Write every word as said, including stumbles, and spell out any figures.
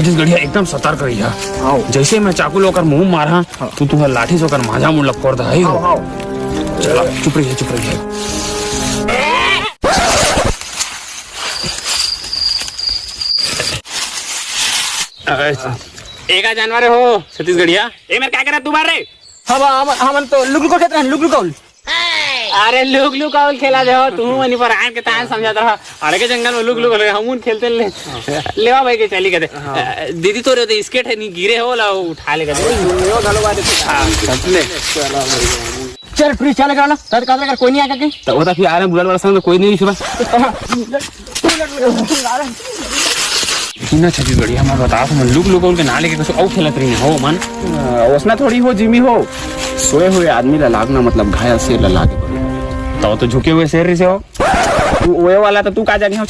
छत्तीसगढ़िया एकदम सतर्क रहिहा। हाँ। जइसे मैं चाकू ले ओकर मुंह मारहा, हाँ। तू तुंहर लाठी से ओकर मांजा मुड़ ल फोर दहा, हे हो। हाँ, हाँ। चला, चुप रहिहा, चुप रहिहा। ए का जानवर हे हो छत्तीसगढ़िया? ए मेर का करत तू बार रे? हम, हम, हमन तो लुक लुक खेलत रहन, लुक लुक। अरे लुक लुक अउ खेला दे हो, तुहू मन पर आन के तान समझत रहा। अरे के जंगल में लुक लुक ले, हमन खेलते ले। लेवा भाई के चली कदे। हाँ। दीदी तोरे तो स्केट हे, नहीं गिरे हो ला, उठा ले कदे। हाँ, ले। चल, फ्री चल, कर ला। तद का कर, कोई नहीं आके कहीं। तो वो तो फिर आ रहे हैं, बुढ़ा वाला संग, कोई नहीं सुबह। इतना छत्तीसगढ़िया, मैं बता, तुम लुक लुक उनके ना लेके कुछ और खेलत रही हो मन। अ, ओसना थोड़ी हो, जिमी हो। सोए हुए आदमी ला लागना मतलब घायल शेर ला लागे। तो, तो झुके हुए शेर से हो। तू ओए वाला तो तू का जानी हो,